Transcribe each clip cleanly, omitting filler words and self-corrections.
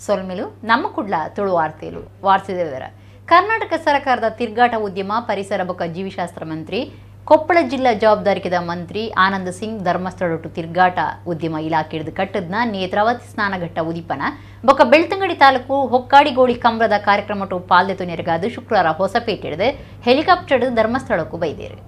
ಸೊಲ್ಮೆಲು ನಮ್ಮ ಕುಡ್ಲ ತುಳು ವಾರ್ತೆಲು ವಾರ್ತೆದವರ ಕರ್ನಾಟಕ ಸರ್ಕಾರದ ತಿರ್ಗಾಟ ಉದ್ಯಮ ಪರಿಸರ ಬೊಕ್ಕ ಜೀವಿಶಾಸ್ತ್ರ ಮಂತ್ರಿ ಕೊಪ್ಪಳ ಜಿಲ್ಲಾ ಜವಾಬ್ದಾರಿಕೆದ ಮಂತ್ರಿ ಆನಂದ್ ಸಿಂಗ್ ಧರ್ಮಸ್ಥಳೊಟ್ಟು ತಿರ್ಗಾಟ ಉದ್ಯಮ ಇಲಾಖೆಡ್ದು ಕಟ್ಟದ್ನ ನೇತ್ರಾವತಿ ಸ್ನಾನಘಟ್ಟ ಉದಿಪನ ಬೊಕ್ಕ ಬೆಳ್ತಂಗಡಿ ತಾಲೂಕು ಹೊಕ್ಕಾಡಿಗೋಳಿ ಕಂಬ್ರದ ಕಾರ್ಯಕ್ರಮಟು ಪಾಲ್ದೆತು ನೆರಗಾದು ಶುಕ್ರವಾರ ಹೊಸಪೇಟೆಡ್ದು ಹೆಲಿಕಾಪ್ಟರ್ ಧರ್ಮಸ್ಥಳಕ್ಕೂ ಬೈದೇರು.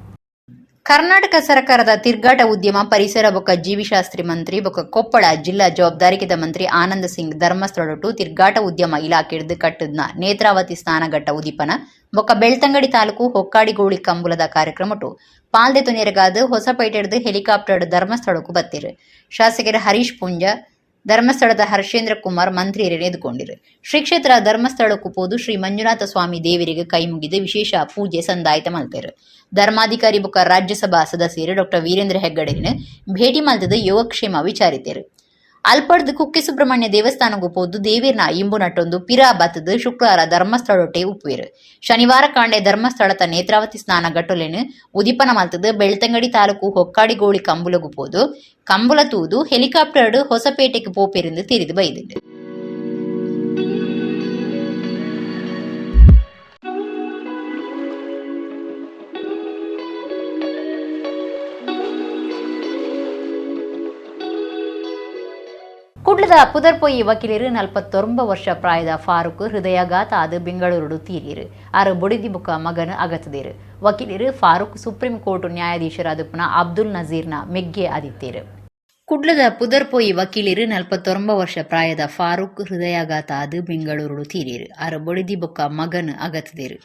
ಕರ್ನಾಟಕ ಸರ್ಕಾರದ ತಿರ್ಗಾಟ ಉದ್ಯಮ ಪರಿಸರ ಬೊಕ್ಕ ಜೀವಿಶಾಸ್ತ್ರಿ ಮಂತ್ರಿ ಬೊಕ್ಕ ಕೊಪ್ಪಳ ಜಿಲ್ಲಾ ಜವಾಬ್ದಾರಿಕೆದ ಮಂತ್ರಿ ಆನಂದ್ ಸಿಂಗ್ ಧರ್ಮಸ್ಥಳೊಟ್ಟು ತಿರ್ಗಾಟ ಉದ್ಯಮ ಇಲಾಖೆಡ್ದು ಕಟ್ಟದ್ನ ನೇತ್ರಾವತಿ ಸ್ನಾನಘಟ್ಟ ಉದಿಪನ ಬೊಕ್ಕ ಬೆಳ್ತಂಗಡಿ ತಾಲೂಕು ಹೊಕ್ಕಾಡಿಗೋಳಿ ಕಂಬುಲದ ಕಾರ್ಯಕ್ರಮಟು ಪಾಲ್ದೆತು ನೆರಗಾದು ಹೊಸಪೇಟೆಡ್ದು ಹೆಲಿಕಾಪ್ಟರ್ ಧರ್ಮಸ್ಥಳಕ್ಕೂ ಬತ್ತೀರು. ಶಾಸಕರ ಹರೀಶ್ ಪೂಂಜ, ಧರ್ಮಸ್ಥಳದ ಹರ್ಷೇಂದ್ರ ಕುಮಾರ್ ಮಂತ್ರಿಯರೇ ಎದುಕೊಂಡಿರು. ಶ್ರೀ ಕ್ಷೇತ್ರ ಧರ್ಮಸ್ಥಳಕ್ಕೂ ಪೋದು ಶ್ರೀ ಮಂಜುನಾಥ ಸ್ವಾಮಿ ದೇವರಿಗೆ ಕೈ ಮುಗಿದು ವಿಶೇಷ ಪೂಜೆ ಸಂದಾಯಿತ ಮಲ್ತೇರು. ಧರ್ಮಾಧಿಕಾರಿ ಬೊಕ್ಕ ರಾಜ್ಯಸಭಾ ಸದಸ್ಯರು ಡಾಕ್ಟರ್ ವೀರೇಂದ್ರ ಹೆಗ್ಗಡೆರಿನ ಭೇಟಿ ಮಲ್ತದ ಯೋಗಕ್ಷೇಮ ವಿಚಾರಿತೇರು. ಅಲ್ಪಡ್ದು ಕುಕ್ಕೆ ಸುಬ್ರಹ್ಮಣ್ಯ ದೇವಸ್ಥಾನಗೂ ಪೋದು ದೇವಿರ್ನ ಇಂಬು ನಟ್ಟೊಂದು ಪಿರಾ ಬತ್ತದು ಶುಕ್ರವಾರ ಧರ್ಮಸ್ಥಳೊಟ್ಟೆ ಉಪ್ಪುವೇರು. ಶನಿವಾರ ಕಾಂಡೆ ಧರ್ಮಸ್ಥಳದ ನೇತ್ರಾವತಿ ಸ್ನಾನ ಗಟ್ಟೊಲೆನು ಉದಿಪನ ಮಲ್ತದು ಬೆಳ್ತಂಗಡಿ ತಾಲೂಕು ಹೊಕ್ಕಾಡಿಗೋಳಿ ಕಂಬುಲಗು ಪೋದು ಕಂಬುಲ ತೂದು ಹೆಲಿಕಾಪ್ಟರ್ ಹೊಸಪೇಟೆಗೆ ಪೋಪೆರೆಂದು ತೆರಿದು ಬೈದುಂಡು. ಕುಡ್ಲದ ಪುದರ್ಪೊಯಿ ವಕೀಲರು 49 ವರ್ಷ ಪ್ರಾಯದ ಫಾರೂಕ್ ಹೃದಯಾಘಾತ ಆದ ಬೆಂಗಳೂರು ತೀರಿರು. ಆರು ಬೊಡಿದಿ ಬುಕ್ಕ ಮಗನ ಅಗತದೇರು. ವಕೀಲರು ಫಾರೂಕ್ ಸುಪ್ರೀಂ ಕೋರ್ಟ್ ನ್ಯಾಯಾಧೀಶರಾದ ಪುನಃ ಅಬ್ದುಲ್ ನಜೀರ್ನ ಮೆಗ್ಗೆ ಆದಿತ್ತೇರು. ಕುಡ್ಲದ ಪುದರ್ಪೊಯಿ ವಕೀಲರು 49 ವರ್ಷ ಪ್ರಾಯದ ಫಾರೂಕ್ ಹೃದಯಾಘಾತ ಆದ ಬೆಂಗಳೂರು ತೀರಿರು. ಆರು ಬೊಡಿದಿ ಬೊಕ್ಕ ಮಗನ ಅಗತದೇರು.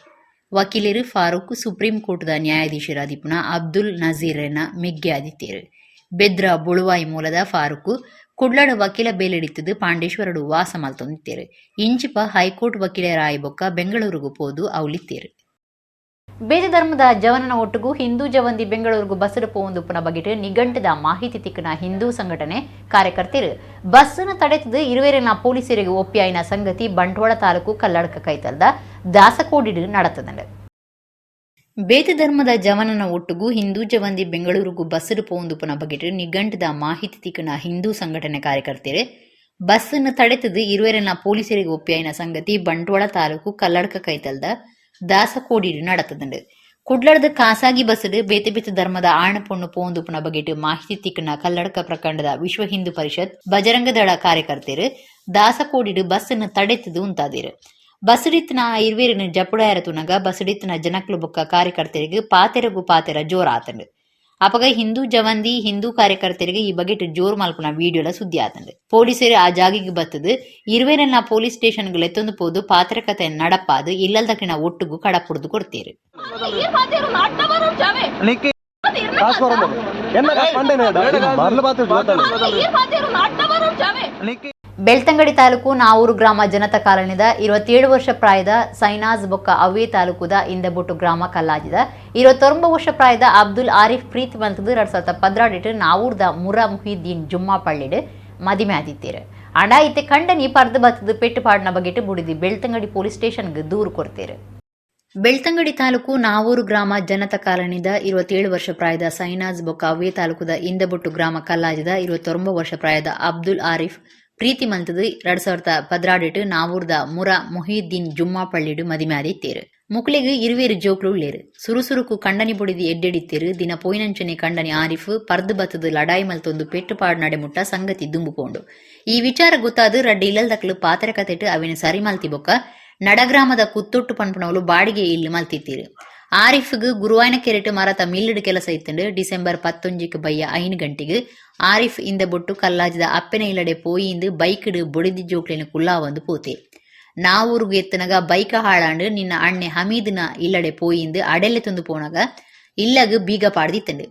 ವಕೀಲರು ಫಾರೂಕ್ ಸುಪ್ರೀಂ ಕೋರ್ಟ್ದ ನ್ಯಾಯಾಧೀಶರಾದ ಪುನಃ ಅಬ್ದುಲ್ ನಜೀರ್ನ ಮೆಗ್ಗೆ ಆದಿತ್ತೇರು. ಬೆದ್ರ ಬುಳುವಾಯಿ ಮೂಲದ ಫಾರೂಕ್ ಕುಡ್ಲಡ ವಕೀಲ ಬೇಲೆಡಿತ್ತದು ಪಾಂಡೇಶ್ವರಡು ವಾಸ ಮಲ್ತೊಂದಿತ್ತೇರು. ಇಂಚಿಪ ಹೈಕೋರ್ಟ್ ವಕೀಲರಾಯಿ ಬೊಕ್ಕ ಬೆಂಗಳೂರುಗು ಪೋದು ಅವಲಿತ್ತೇರು. ಬೇಜ ಧರ್ಮದ ಜವನನ ಒಟ್ಟುಗು ಹಿಂದೂ ಜವಂದಿ ಬೆಂಗಳೂರುಗು ಬಸ್ಸು ಪೋವೊಂದುಪ್ಪುನ ಬಗೆಟ್ ನಿಘಂಟದ ಮಾಹಿತಿ ತಿಕ್ಕನ ಹಿಂದೂ ಸಂಘಟನೆ ಕಾರ್ಯಕರ್ತರು ಬಸ್ಸನ್ನು ತಡೆತದು ಇರುವೇರಿನ ಪೊಲೀಸರಿಗೆ ಒಪ್ಪಿಯಾಯಿನ ಸಂಗತಿ ಬಂಟ್ವಾಳ ತಾಲೂಕು ಕಲ್ಲಡ್ಕ ಕೈತಲ್ದ ದಾಸಕೋಡಿಡು ನಡತದಂಡು. ಬೇತೆ ಧರ್ಮದ ಜವನನ ಒಟ್ಟುಗು ಹಿಂದೂ ಜವಂದಿ ಬೆಂಗಳೂರುಗು ಬಸ್ಸು ಪೋವೊಂದುಪ್ಪುನ ಬಗೆಟ್ ನಿಘಂಟದ ಮಾಹಿತಿ ತಿಕ್ಕನ ಹಿಂದೂ ಸಂಘಟನೆ ಕಾರ್ಯಕರ್ತರು ಬಸ್ಸನ್ನು ತಡೆತದು ಇರುವೆರನ್ನ ಪೊಲೀಸರಿಗೆ ಒಪ್ಪಿಯಾಯಿನ ಸಂಗತಿ ಬಂಟ್ವಾಳ ತಾಲೂಕು ಕಲ್ಲಡ್ಕ ಕೈತಲ್ದ ದಾಸಕೋಡಿಡು ನಡತದಂಡು. ಕುಡ್ಲಡ್ದ ಖಾಸಗಿ ಬಸ್ಸು ಬೇತೆ ಬೇತೆ ಧರ್ಮದ ಆಣ ಪೊಣ್ಣು ಪೋಂದುಪುನ ಬಗೆಟ್ ಮಾಹಿತಿ ತಿಕ್ಕನ ಕಲ್ಲಡ್ಕ ಪ್ರಖಂಡದ ವಿಶ್ವ ಹಿಂದೂ ಪರಿಷತ್ ಬಜರಂಗದಳ ಕಾರ್ಯಕರ್ತರು ದಾಸಕೋಡಿಡು ಬಸ್ಸನ್ನು ತಡೆತದು ಉಂತಾದಿರು. ಬಸ್ಡಿತ್ನ ಇರ್ವೇರಿನ ಜಪುಡಾಯರ ತುನಗ ಬಸ್ಡಿತ್ನ ಜನಕ್ಲು ಬೊಕ್ಕ ಕಾರ್ಯಕರ್ತರಿಗೆ ಪಾತೆರಗು ಪಾತೆರ ಜೋರಾತಂಡು. ಅಪಗ ಹಿಂದೂ ಜವಂದಿ ಹಿಂದೂ ಕಾರ್ಯಕರ್ತರಿಗೆ ಈ ಬಗೆಟ್ ಜೋರು ಮಲ್ಪುನ ವಿಡಿಯೋಲ ಸುದ್ದಿ ಆತಂಡು. ಪೊಲೀಸರು ಆ ಜಾಗಿಗೆ ಬತ್ತದು ಇರುವೇರನ್ನ ಪೊಲೀಸ್ ಸ್ಟೇಷನ್ಗೆ ಎತ್ತೊಂದು ಪೋದು ಪಾತ್ರ ಕತೆ ನಡಪಾದು ಇಲ್ಲಲ್ದಕಿನ ಒಟ್ಟುಗು ಕಡಪುಡ್ದು ಕೊಡ್ತೀರು. ಬೆಳ್ತಂಗಡಿ ತಾಲೂಕು ನಾವೂರು ಗ್ರಾಮ ಜನತಾ ಕಾಲನಿದ 27 ವರ್ಷ ಪ್ರಾಯದ ಸೈನಾಜ್ ಬೊಕ್ಕ ಅವ್ವೇ ತಾಲೂಕುದ ಇಂದಬೊಟ್ಟು ಗ್ರಾಮ ಕಲ್ಲಾಜಿದ 29 ವರ್ಷ ಪ್ರಾಯದ ಅಬ್ದುಲ್ ಆರಿಫ್ ಪ್ರೀತಿ ಮಲ್ತದು 2012 ನಾವೂರ್ದ ಮುರಾ ಮುಹಿದ್ದೀನ್ ಜುಮ್ಮಾ ಪಳ್ಳಿಡ್ ಮದಿಮೆ ಆದಿತ್ತೀರು. ಅಂಡ ಇತ್ತೆ ಕಂಡನಿ ಪರ್ದು ಬತ್ತದು ಪೆಟ್ಟು ಪಾಡಿನ ಬಗೆಟ್ ಬುಡಿದಿ ಬೆಳ್ತಂಗಡಿ ಪೊಲೀಸ್ ಸ್ಟೇಷನ್ಗೆ ದೂರು ಕೊಡ್ತೇರು. ಬೆಳ್ತಂಗಡಿ ತಾಲೂಕು ನಾವೂರು ಗ್ರಾಮ ಜನತಾ ಕಾಲನಿದ 27 ವರ್ಷ ಪ್ರಾಯದ ಸೈನಾಜ್ ಬೊಕ್ಕ ಅವ್ವೇ ತಾಲೂಕುದ ಇಂದಬೊಟ್ಟು ಗ್ರಾಮ ಕಲ್ಲಾಜದ 29 ವರ್ಷ ಪ್ರಾಯದ ಅಬ್ದುಲ್ ಆರಿಫ್ ಪ್ರೀತಿ ಮಲ್ತದು 2012 ನಾವೂರ್ದ ಮುರಾ ಮೊಹಿದ್ದೀನ್ ಜುಮ್ಮಾ ಪಳ್ಳಿಡು ಮದಿಮೆ ಆದಿತ್ತೇರು. ಮುಕ್ಲೆಗ್ ಇರುವೇರು ಜೋಕ್ಲು ಉಳ್ಳೇರು. ಸುರುಸುರುಕು ಕಂಡನಿ ಬೊಡಿದಿ ಎಡ್ಡೆಡಿತ್ತೇರು. ದಿನ ಪೋಯಿನಂಚನೆ ಕಂಡನಿ ಆರಿಫ್ ಪರ್ದು ಬತ್ತದು ಲಡಾಯಿ ಮಲ್ತೊಂದು ಪೆಟ್ಟು ಪಾಡು ನಡೆ ಮುಟ್ಟ ಸಂಗತಿ ದುಂಬು ಪೋಂಡು. ಈ ವಿಚಾರ ಗೊತ್ತಾದು ರಡ್ಡಿ ಇಲ್ಲಲ್ದಕ್ಲು ಪಾತರ ಕತೆಟ್ ಅವಿನ ಸರಿ ಮಲ್ತಿ ಬೊಕ್ಕ ನಡಗ್ರಾಮದ ಕುತ್ತೊಟ್ಟು ಪನ್ಪುನವಲು ಬಾಡಿಗೆ ಇಲ್ಲಿ ಮಲ್ತಿತ್ತೀರು. ಆರಿಫ್ಗ್ ಗುರುವಾಯನ ಕೆರೆಟ್ ಮರತ ಮಿಲ್ಲುಡು ಕೆಲಸ ಇತ್ತಂಡು. ಡಿಸೆಂಬರ್ 19ಕ್ಕೆ ಬಯ್ಯ 5 ಗಂಟೆಗೆ ಆರಿಫ್ ಇಂದ ಬೊಟ್ಟು ಕಲ್ಲಾಜದ ಅಪ್ಪೆನ ಇಲ್ಲಡೆ ಪೋಯಿಂದು ಬೈಕ್ಡ್ ಬೊಡಿದಿ ಜೋಕ್ಲೆನ ಕುಲ್ಲಾ ಒಂದು ಪೋತೆ. ನಾವೂರುಗು ಎತ್ತನಗ ಬೈಕ ಹಾಳಾಂಡು ನಿನ್ನ ಅಣ್ಣೆ ಹಮೀದ್ನ ಇಲ್ಲಡೆ ಪೋಯಿಂದು ಅಡೆಲ್ಲೆ ತಂದು ಪೋನಾಗ ಇಲ್ಲಗ್ ಬೀಗ ಪಾಡ್ದಿತ್ತಂಡು.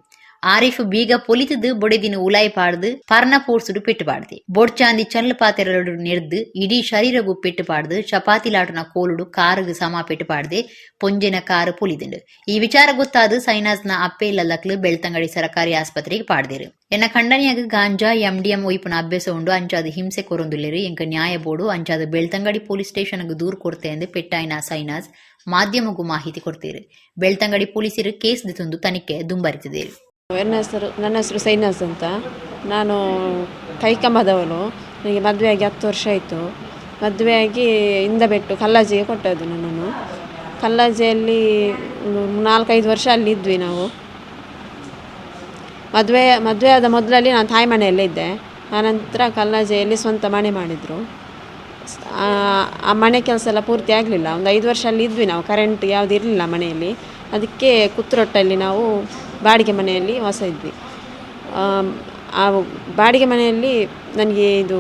ಆರಿಫ್ ಬೀಗ ಪೊಲಿತದು ಬೊಡೆದಿನ ಉಲಾಯಿ ಪಾಡ್ದು ಪರ್ನ ಪೋರ್ಸುಡು ಪೆಟ್ಟು ಪಾಡ್ದೆ. ಬೊಡ್ಚಾಂದಿ ಚಲ್ಲು ಪಾತೆರಡು ನೆರ್ದು ಇಡೀ ಶರೀರಗು ಪೆಟ್ಟು ಪಾಡ್ದು ಚಪಾತಿ ಲಾಟುನ ಕೋಲುಡು ಕಾರುಗು ಸಮ ಪೆಟ್ಟು ಪಾಡ್ದೆ ಪೊಂಜೆನ ಕಾರು ಪೊಲಿದುಂಡು. ಈ ವಿಚಾರ ಗೊತ್ತಾದು ಸೈನಾಜ್ನ ಅಪ್ಪೆ ಇಲ್ಲದಕ್ಲು ಬೆಳ್ತಂಗಡಿ ಸರಕಾರಿ ಆಸ್ಪತ್ರೆಗೆ ಪಾಡ್ದಿರು. ಎನ್ನ ಖಂಡನಿಯಾಗ ಗಾಂಜಾ ಎಂಡಿಎಂ ಒಯ್ಪುನ ಅಭ್ಯಾಸ ಉಂಡು, ಅಂಚಾದ ಹಿಂಸೆ ಕೊರೊಂದುಲ್ಲೆರು, ಎಂಕ ನ್ಯಾಯ ಬೋಡು, ಅಂಚಾದ ಬೆಳ್ತಂಗಡಿ ಪೊಲೀಸ್ ಸ್ಟೇಷನ್ಗೆ ದೂರು ಕೊಡ್ತೆ ಎಂದು ಪೆಟ್ಟಾಯಿನ ಸೈನಾಜ್ ಮಾಧ್ಯಮಗೂ ಮಾಹಿತಿ ಕೊಡ್ತೀರು. ಬೆಳ್ತಂಗಡಿ ಪೊಲೀಸರು ಕೇಸ್ ತಂದು ತನಿಖೆ ದುಂಬರಿತಿದ್ದೇರು. ನನ್ನ ಹೆಸರು ಸೈನಾಜ್ ಅಂತ. ನಾನು ಕೈಕಂಬದವಳು. ನನಗೆ ಮದುವೆಯಾಗಿ 10 ವರ್ಷ ಆಯಿತು. ಮದುವೆಯಾಗಿ ಇಂದಬೆಟ್ಟು ಕಲ್ಲಾಜಿಗೆ ಕೊಟ್ಟದ್ದು ನನ್ನನ್ನು. ಕಲ್ಲಾಜಿಯಲ್ಲಿ ಒಂದು 4-5 ವರ್ಷ ಅಲ್ಲಿ ಇದ್ವಿ ನಾವು. ಮದುವೆ ಆದ ಮೊದಲಲ್ಲಿ ನಾನು ತಾಯಿ ಮನೆಯಲ್ಲೇ ಇದ್ದೆ. ಆನಂತರ ಕಲ್ಲಾಜೆಯಲ್ಲಿ ಸ್ವಂತ ಮನೆ ಮಾಡಿದರು. ಆ ಮನೆ ಕೆಲಸ ಎಲ್ಲ ಪೂರ್ತಿ ಆಗಲಿಲ್ಲ. ಒಂದು 5 ವರ್ಷ ಅಲ್ಲಿ ಇದ್ವಿ ನಾವು. ಕರೆಂಟ್ ಯಾವುದು ಇರಲಿಲ್ಲ ಮನೆಯಲ್ಲಿ. ಅದಕ್ಕೆ ಕುತ್ರೊಟ್ಟಲ್ಲಿ ನಾವು ಬಾಡಿಗೆ ಮನೆಯಲ್ಲಿ ವಾಸ ಇದ್ವಿ. ಆ ಬಾಡಿಗೆ ಮನೆಯಲ್ಲಿ ನನಗೆ ಇದು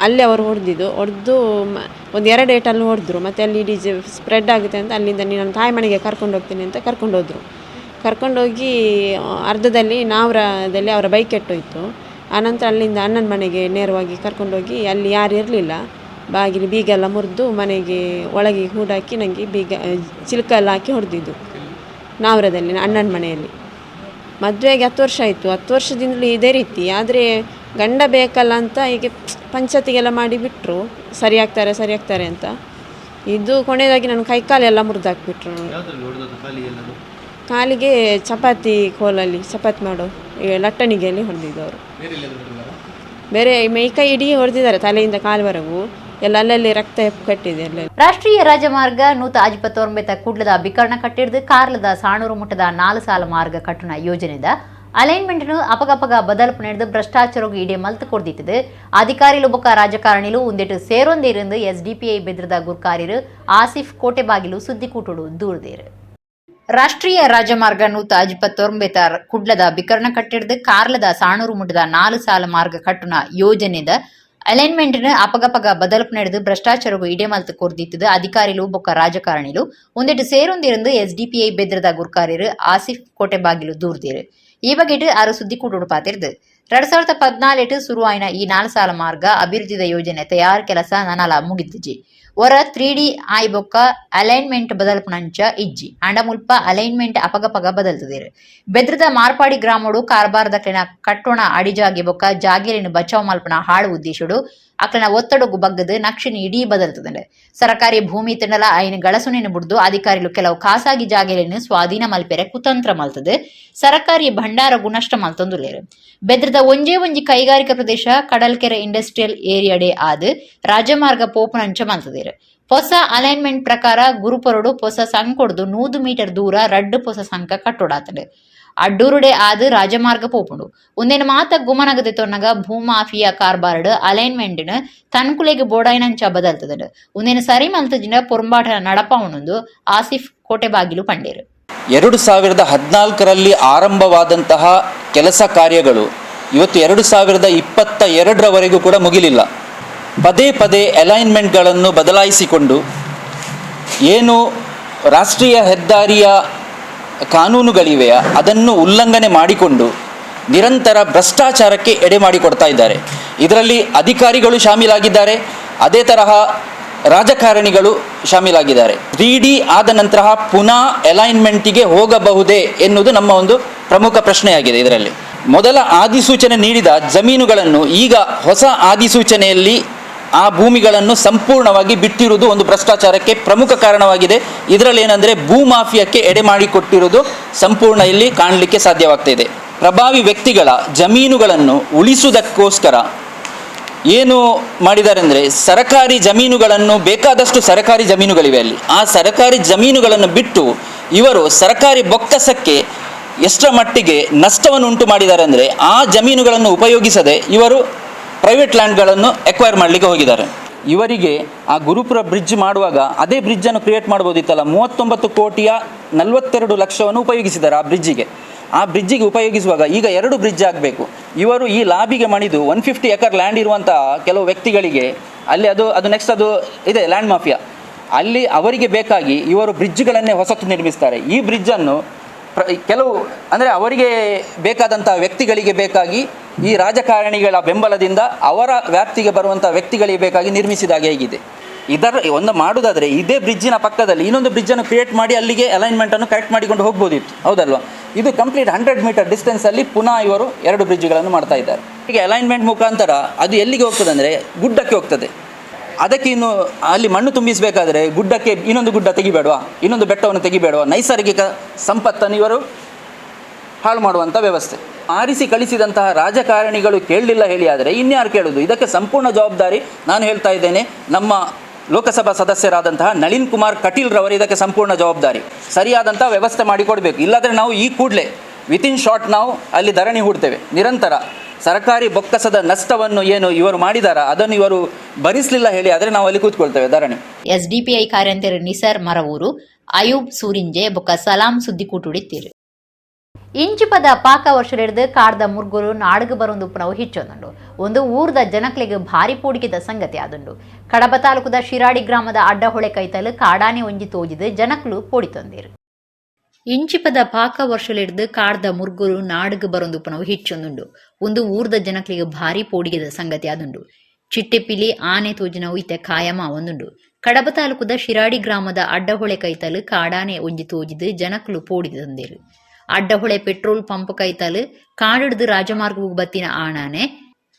ಅಲ್ಲಿ ಅವರು ಹೊಡೆದಿದ್ದು, ಹೊಡೆದು ಒಂದು 2 ಏಟಲ್ಲಿ ಹೊಡೆದ್ರು. ಮತ್ತು ಅಲ್ಲಿ ಇಡೀ ಸ್ಪ್ರೆಡ್ ಆಗುತ್ತೆ ಅಂತ ಅಲ್ಲಿಂದ ನೀನು ನನ್ನ ತಾಯಿ ಮನೆಗೆ ಕರ್ಕೊಂಡು ಹೋಗ್ತೀನಿ ಅಂತ ಕರ್ಕೊಂಡೋದರು. ಕರ್ಕೊಂಡೋಗಿ ಅರ್ಧದಲ್ಲಿ ನಾವ್ರದಲ್ಲಿ ಅವರ ಬೈಕ್ ಕೆಟ್ಟೋಯ್ತು. ಆನಂತರ ಅಲ್ಲಿಂದ ಅಣ್ಣನ ಮನೆಗೆ ನೇರವಾಗಿ ಕರ್ಕೊಂಡೋಗಿ ಅಲ್ಲಿ ಯಾರು ಇರಲಿಲ್ಲ. ಬಾಗಿಲು ಬೀಗ ಎಲ್ಲ ಮುರಿದು ಮನೆಗೆ ಒಳಗೆ ಹೂಡಾಕಿ ನನಗೆ ಬೀಗ ಚಿಲ್ಕ ಎಲ್ಲ ಹಾಕಿ ಹೊಡೆದಿದ್ದು ನಾವ್ರದಲ್ಲಿ ಅಣ್ಣನ ಮನೆಯಲ್ಲಿ. ಮದುವೆಗೆ 10 ವರ್ಷ ಆಯಿತು. 10 ವರ್ಷದಿಂದಲೂ ಇದೇ ರೀತಿ. ಆದರೆ ಗಂಡ ಬೇಕಲ್ಲ ಅಂತ ಹೀಗೆ ಪಂಚಾಯತಿಗೆಲ್ಲ ಮಾಡಿ ಬಿಟ್ಟರು, ಸರಿಯಾಗ್ತಾರೆ ಸರಿಯಾಗ್ತಾರೆ ಅಂತ. ಇದು ಕೊನೆಯದಾಗಿ ನನ್ನ ಕೈಕಾಲೆಲ್ಲ ಮುರಿದಾಕ್ಬಿಟ್ರು. ಕಾಲಿಗೆ ಚಪಾತಿ ಕೋಲಲ್ಲಿ ಚಪಾತಿ ಮಾಡೋ ಲಟ್ಟಣಿಗೆಯಲ್ಲಿ ಹೊಡೆದಿದ್ದವರು. ಬೇರೆ ಮೈಕೈ ಇಡೀ ಹೊಡೆದಿದ್ದಾರೆ, ತಲೆಯಿಂದ ಕಾಲ್ವರೆಗೂ ಎಲ್ಲ ಅಲ್ಲಲ್ಲಿ ರಕ್ತ ಕಟ್ಟಿದೆ. ಅಲ್ಲಲ್ಲಿ ರಾಷ್ಟ್ರೀಯ ರಾಜಮಾರ್ಗ 159 ಕುಡ್ಲದ ಬಿಕರ್ಣ ಕಟ್ಟಿಡ್ದು ಕಾರ್ಲದ ಸಾಣೂರು ಮುಟ್ಟದ 4 ಸಾಲ ಮಾರ್ಗ ಕಟ್ಟುನ ಯೋಜನೆದ ಅಲೈನ್ಮೆಂಟ್ ಅಪಗಪಗ ಬದಲ್ಪು ನಡೆದು ಭ್ರಷ್ಟಾಚಾರಗೂ ಇಡೀ ಮಲ್ತು ಕೊಡ್ದಿತ್ತದು. ಅಧಿಕಾರಿಲು ಬೊಕ್ಕ ರಾಜಕಾರಣಿಲು ಒಂದೆಟು ಸೇರೊಂದೇರೆಂದು ಎಸ್ಡಿಪಿಐ ಬೆದ್ರದ ಗುರ್ಕಾರಿರು ಆಸಿಫ್ ಕೋಟೆಬಾಗಿಲು ಸುದ್ದಿಕೂಟುಡು ದೂರದೇರು. ರಾಷ್ಟ್ರೀಯ ರಾಜಮಾರ್ಗ 159 ಕುಡ್ಲದ ಬಿಕರ್ಣ ಕಟ್ಟಿಡ್ದು ಕಾರ್ಲದ ಸಾಣೂರು ಮುಟ್ಟದ 4 ಸಾಲ ಮಾರ್ಗ ಕಟ್ಟುನ ಯೋಜನೆದ ಅಲೈನ್ಮೆಂಟ್ ಅಪಗಪಗ ಬದಲ್ಪು ನಡೆದು ಭ್ರಷ್ಟಾಚಾರಗೂ ಇಡೇ ಮಲ್ತು ಕೊರ್ದಿತ್ತದು. ಅಧಿಕಾರಿಲು ಬೊಕ್ಕ ರಾಜಕಾರಣಿಲು ಒಂದೆಟು ಸೇರೊಂದಿರಂದು ಎಸ್ಡಿಪಿಐ ಬೆದ್ರದ ಗುರ್ಕಾರಿರು ಆಸಿಫ್ ಕೋಟೆಬಾಗಿಲು ದೂರ್ದೇರು. ಈ ಬಗೆಟ್ ಆರು ಸುದ್ದಿ ಕೂಟುಡು ಪಾತಿರ್ದು. 2014 ಸುರುವಾಯಿನ ಈ 4 ಸಾಲ ಮಾರ್ಗ ಅಭಿವೃದ್ಧಿದ ಯೋಜನೆ ತಯಾರ್ ಕೆಲಸ ನನಲ ಮುಗಿದಿಜಿ. ಒರ 3D ಆಯ್ ಬೊಕ್ಕ ಅಲೈನ್ಮೆಂಟ್ ಬದಲ್ಪುನಂಚ ಇಜ್ಜಿ ಅಂಡ ಮುಲ್ಪ ಅಲೈನ್ಮೆಂಟ್ ಅಪಗಪಗ ಬದಲ್ತದೇರು. ಬೆದ್ರದ ಮಾರ್ಪಾಡಿ ಗ್ರಾಮಡು ಕಾರ್ಬಾರ್ದಕ್ಲೆನ ಕಟ್ಟೋಣ ಅಡಿಜಾಗೆ ಬೊಕ್ಕ ಜಾಗೀರಿನ ಬಚಾವ್ ಮಲ್ಪನ ಹಾಳು ಉದ್ದೇಶಡು ಅಕ್ಲೆನ ಒತ್ತಡಗು ಬಗ್ಗದು ನಕ್ಷಿನ ಇಡೀ ಬದಲ್ತದಂಡೆ. ಸರಕಾರಿ ಭೂಮಿ ತಿಂಡಲ ಐನ ಗಳಸುನೇನು ಬುಡ್ದು ಅಧಿಕಾರಿಲು ಕೆಲವು ಖಾಸಗಿ ಜಾಗೆಲೆನ್ ಸ್ವಾಧೀನ ಮಲ್ಪೆರೆ ಕುತಂತ್ರ ಮಲ್ತದೆ ಸರಕಾರಿ ಭಂಡಾರಗು ನಷ್ಟ ಮಲ್ತೊಂದುಲ್ಲೇರು. ಬೆದ್ರದ ಒಂಜೇ ಒಂಜಿ ಕೈಗಾರಿಕಾ ಪ್ರದೇಶ ಕಡಲ್ಕೆರೆ ಇಂಡಸ್ಟ್ರಿಯಲ್ ಏರಿಯಾಡೆ ಆದ್ ರಾಜಮಾರ್ಗ ಪೋಪುನಂಚ ಮಲ್ತದೇರು. ಹೊಸ ಅಲೈನ್ಮೆಂಟ್ ಪ್ರಕಾರ ಗುರುಪೊರಡು ಹೊಸ ಸಂಕೊಡ್ದು 100 ಮೀಟರ್ ದೂರ ರಡ್ಡು ಹೊಸ ಸಂಕ ಕಟ್ಟೋಡಾತಂಡೆ. ಅಡ್ಡೂರುಡೆ ಆದ್ ರಾಜಮಾರ್ಗ ಪೋಪುಂಡು. ಒಂದೇನು ಮಾತ ಗುಮನಗದೆ ತೊನ್ನಗ ಭೂಮಾಫಿಯಾ ಕಾರ್ಬಾರ್ಡ್ ಅಲೈನ್ಮೆಂಟ್ ತನ್ಕುಲೆಗ್ ಬೋಡಾಯಿನಂಚ ಬದಲ್ತದಂಡು. ಒಂದೇನು ಸರಿ ಮಲ್ತಜಿನ ಪೊರಂಬಾಟ ನಡಪಾವಣೊಂದು ಆಸಿಫ್ ಕೋಟೆಬಾಗಿಲು ಪಂಡೇರು. 2014ರಲ್ಲಿ ಆರಂಭವಾದಂತಹ ಕೆಲಸ ಕಾರ್ಯಗಳು ಇವತ್ತು 2022ರವರೆಗೂ ಕೂಡ ಮುಗಿಲಿಲ್ಲ. ಪದೇ ಪದೇ ಅಲೈನ್ಮೆಂಟ್ಗಳನ್ನು ಬದಲಾಯಿಸಿಕೊಂಡು ಏನು ರಾಷ್ಟ್ರೀಯ ಹೆದ್ದಾರಿಯ ಕಾನೂನುಗಳಿವೆಯಾ ಅದನ್ನು ಉಲ್ಲಂಘನೆ ಮಾಡಿಕೊಂಡು ನಿರಂತರ ಭ್ರಷ್ಟಾಚಾರಕ್ಕೆ ಎಡೆ ಮಾಡಿಕೊಡ್ತಾ ಇದ್ದಾರೆ. ಇದರಲ್ಲಿ ಅಧಿಕಾರಿಗಳು ಶಾಮೀಲಾಗಿದ್ದಾರೆ, ಅದೇ ತರಹ ರಾಜಕಾರಣಿಗಳು ಶಾಮೀಲಾಗಿದ್ದಾರೆ. 3D ಆದ ನಂತರ ಪುನಃ ಅಲೈನ್ಮೆಂಟಿಗೆ ಹೋಗಬಹುದೇ ಎನ್ನುವುದು ನಮ್ಮ ಒಂದು ಪ್ರಮುಖ ಪ್ರಶ್ನೆಯಾಗಿದೆ. ಇದರಲ್ಲಿ ಮೊದಲ ಆದಿಸೂಚನೆ ನೀಡಿದ ಜಮೀನುಗಳನ್ನು ಈಗ ಹೊಸ ಆದಿಸೂಚನೆಯಲ್ಲಿ ಆ ಭೂಮಿಗಳನ್ನು ಸಂಪೂರ್ಣವಾಗಿ ಬಿಟ್ಟಿರುವುದು ಒಂದು ಭ್ರಷ್ಟಾಚಾರಕ್ಕೆ ಪ್ರಮುಖ ಕಾರಣವಾಗಿದೆ. ಇದರಲ್ಲಿ ಏನಂದರೆ ಭೂಮಾಫಿಯಾಕ್ಕೆ ಎಡೆ ಮಾಡಿಕೊಟ್ಟಿರುವುದು ಸಂಪೂರ್ಣ ಇಲ್ಲಿ ಕಾಣಲಿಕ್ಕೆ ಸಾಧ್ಯವಾಗ್ತಾ ಇದೆ. ಪ್ರಭಾವಿ ವ್ಯಕ್ತಿಗಳ ಜಮೀನುಗಳನ್ನು ಉಳಿಸುವುದಕ್ಕೋಸ್ಕರ ಏನು ಮಾಡಿದ್ದಾರೆ ಅಂದರೆ ಸರಕಾರಿ ಜಮೀನುಗಳನ್ನು, ಬೇಕಾದಷ್ಟು ಸರಕಾರಿ ಜಮೀನುಗಳಿವೆ ಅಲ್ಲಿ, ಆ ಸರಕಾರಿ ಜಮೀನುಗಳನ್ನು ಬಿಟ್ಟು ಇವರು ಸರಕಾರಿ ಬೊಕ್ಕಸಕ್ಕೆ ಎಷ್ಟರ ಮಟ್ಟಿಗೆ ನಷ್ಟವನ್ನು ಉಂಟು ಮಾಡಿದ್ದಾರೆ ಅಂದರೆ ಆ ಜಮೀನುಗಳನ್ನು ಉಪಯೋಗಿಸದೆ ಇವರು ಪ್ರೈವೇಟ್ ಲ್ಯಾಂಡ್ಗಳನ್ನು ಎಕ್ವೈರ್ ಮಾಡಲಿಕ್ಕೆ ಹೋಗಿದ್ದಾರೆ. ಇವರಿಗೆ ಆ ಗುರುಪುರ ಬ್ರಿಡ್ಜ್ ಮಾಡುವಾಗ ಅದೇ ಬ್ರಿಡ್ಜನ್ನು ಕ್ರಿಯೇಟ್ ಮಾಡ್ಬೋದಿತ್ತಲ್ಲ. 39 ಕೋಟಿಯ 42 ಲಕ್ಷವನ್ನು ಉಪಯೋಗಿಸಿದ್ದಾರೆ ಆ ಬ್ರಿಡ್ಜಿಗೆ. ಆ ಬ್ರಿಡ್ಜಿಗೆ ಉಪಯೋಗಿಸುವಾಗ ಈಗ 2 ಬ್ರಿಡ್ಜ್ ಆಗಬೇಕು. ಇವರು ಈ ಲಾಬಿಗೆ ಮಣಿದು 150 ಎಕರ್ ಲ್ಯಾಂಡ್ ಇರುವಂಥ ಕೆಲವು ವ್ಯಕ್ತಿಗಳಿಗೆ ಅಲ್ಲಿ ಅದು ಅದು ನೆಕ್ಸ್ಟ್ ಅದು ಇದೆ ಲ್ಯಾಂಡ್ ಮಾಫಿಯಾ, ಅಲ್ಲಿ ಅವರಿಗೆ ಬೇಕಾಗಿ ಇವರು ಬ್ರಿಡ್ಜ್ಗಳನ್ನೇ ಹೊಸತು ನಿರ್ಮಿಸ್ತಾರೆ. ಈ ಬ್ರಿಡ್ಜನ್ನು ಕೆಲವು ಅಂದರೆ ಅವರಿಗೆ ಬೇಕಾದಂಥ ವ್ಯಕ್ತಿಗಳಿಗೆ ಬೇಕಾಗಿ ಈ ರಾಜಕಾರಣಿಗಳ ಬೆಂಬಲದಿಂದ ಅವರ ವ್ಯಾಪ್ತಿಗೆ ಬರುವಂಥ ವ್ಯಕ್ತಿಗಳಿಗೆ ಬೇಕಾಗಿ ನಿರ್ಮಿಸಿದ ಹಾಗೆ ಆಗಿದೆ. ಇದರ ಒಂದು ಮಾಡುವುದಾದರೆ ಇದೇ ಬ್ರಿಡ್ಜಿನ ಪಕ್ಕದಲ್ಲಿ ಇನ್ನೊಂದು ಬ್ರಿಡ್ಜನ್ನು ಕ್ರಿಯೇಟ್ ಮಾಡಿ ಅಲ್ಲಿಗೆ ಅಲೈನ್ಮೆಂಟನ್ನು ಕರೆಕ್ಟ್ ಮಾಡಿಕೊಂಡು ಹೋಗ್ಬೋದಿತ್ತು, ಹೌದಲ್ವಾ? ಇದು ಕಂಪ್ಲೀಟ್ 100 ಮೀಟರ್ ಡಿಸ್ಟೆನ್ಸಲ್ಲಿ ಪುನಃ ಇವರು 2 ಬ್ರಿಡ್ಜ್ಗಳನ್ನು ಮಾಡ್ತಾ ಇದ್ದಾರೆ. ಈಗ ಅಲೈನ್ಮೆಂಟ್ ಮುಖಾಂತರ ಅದು ಎಲ್ಲಿಗೆ ಹೋಗ್ತದೆ ಅಂದರೆ ಗುಡ್ಡಕ್ಕೆ ಹೋಗ್ತದೆ. ಅದಕ್ಕೆ ಇನ್ನು ಅಲ್ಲಿ ಮಣ್ಣು ತುಂಬಿಸಬೇಕಾದ್ರೆ ಗುಡ್ಡಕ್ಕೆ ಇನ್ನೊಂದು ಗುಡ್ಡ ತೆಗಿಬೇಡವಾ, ಇನ್ನೊಂದು ಬೆಟ್ಟವನ್ನು ತೆಗಿಬೇಡವಾ? ನೈಸರ್ಗಿಕ ಸಂಪತ್ತನ್ನು ಇವರು ಹಾಳು ಮಾಡುವಂಥ ವ್ಯವಸ್ಥೆ. ಆರಿಸಿ ಕಳಿಸಿದಂತಹ ರಾಜಕಾರಣಿಗಳು ಕೇಳಲಿಲ್ಲ ಹೇಳಿ ಆದರೆ ಇನ್ಯಾರು ಕೇಳೋದು? ಇದಕ್ಕೆ ಸಂಪೂರ್ಣ ಜವಾಬ್ದಾರಿ ನಾನು ಹೇಳ್ತಾ ಇದ್ದೇನೆ, ನಮ್ಮ ಲೋಕಸಭಾ ಸದಸ್ಯರಾದಂತಹ ನಳಿನ್ ಕುಮಾರ್ ಕಟೀಲ್ ರವರು ಇದಕ್ಕೆ ಸಂಪೂರ್ಣ ಜವಾಬ್ದಾರಿ. ಸರಿಯಾದಂಥ ವ್ಯವಸ್ಥೆ ಮಾಡಿಕೊಡಬೇಕು. ಇಲ್ಲಾದರೆ ನಾವು ಈ ಕೂಡಲೇ ವಿತಿನ್ ಶಾರ್ಟ್ ನಾವು ಅಲ್ಲಿ ಧರಣಿ ಹೂಡ್ತೇವೆ. ನಿರಂತರ ಸರ್ಕಾರಿ ಬೊಕ್ಕಸದ ನಷ್ಟವನ್ನು ಏನು ಇವರು ಮಾಡಿದಾರ ಅದನ್ನು ಇವರು ಭರಿಸಲಿಲ್ಲ ಹೇಳಿ ಆದರೆ ನಾವು ಅಲ್ಲಿ ಕೂತ್ಕೊಳ್ತೇವೆ ಧರಣಿ. ಎಸ್ಡಿಪಿಐ ಕಾರ್ಯಂತೆರ್ ನಿಸರ್ ಮರವೂರು, ಅಯೂಬ್ ಸೂರಿಂಜೆ ಬೊಕ್ಕ ಸಲಾಂ ಸುದ್ದಿಕೂಟುಡಿತ್ತೀರು. ಇಂಚಿಪದ ಪಾಕ ವರ್ಷಲಿಡ್ದು ಕಾಡ್ದ ಮುರ್ಗುರು ನಾಡುಗು ಬರೊಂದು ಉಪ್ಪುನವು ಹೆಚ್ಚೊಂದುಂಡು. ಒಂದು ಊರ್ದ ಜನಕ್ಲೆಗ್ ಭಾರಿ ಪೋಡಿಗೆದ ಸಂಗತಿ ಆದುಂಡು. ಕಡಬ ತಾಲೂಕುದ ಶಿರಾಡಿ ಗ್ರಾಮದ ಅಡ್ಡಹೊಳೆ ಕೈತಲು ಕಾಡಾನೆ ಒಂಜಿ ತೋಜಿದು ಜನಕ್ಲು ಪೋಡಿತೊಂದಿರು. ಇಂಚಿಪದ ಪಾಕ ವರ್ಷಲಿಡ್ದು ಕಾಡ್ದ ಮುರ್ಗುರು ನಾಡುಗು ಬರೊಂದು ಉಪ್ಪುನವು ಹೆಚ್ಚೊಂದುಂಡು. ಒಂದು ಊರ್ದ ಜನಕ್ಲೆಗ್ ಭಾರಿ ಪೋಡಿಗೆದ ಸಂಗತಿ ಆದುಂಡು. ಚಿಟ್ಟೆಪಿಲಿ ಆನೆ ತೋಜಿನವು ಇತ್ತೆ ಕಾಯಮ ಒಂದುಂಡು. ಕಡಬ ತಾಲೂಕುದ ಶಿರಾಡಿ ಗ್ರಾಮದ ಅಡ್ಡಹೊಳೆ ಕೈತಲು ಕಾಡಾನೆ ಒಂಜಿ ತೋಜಿದು ಜನಕ್ಲು ಪೋಡಿತೊಂದಿರು. ಅಡ್ಡಹೊಳೆ ಪೆಟ್ರೋಲ್ ಪಂಪ್ ಕೈತಲು ಕಾಡಿಡ್ದು ರಾಜಮಾರ್ಗವು ಬತ್ತಿನ ಆಣಾನೆ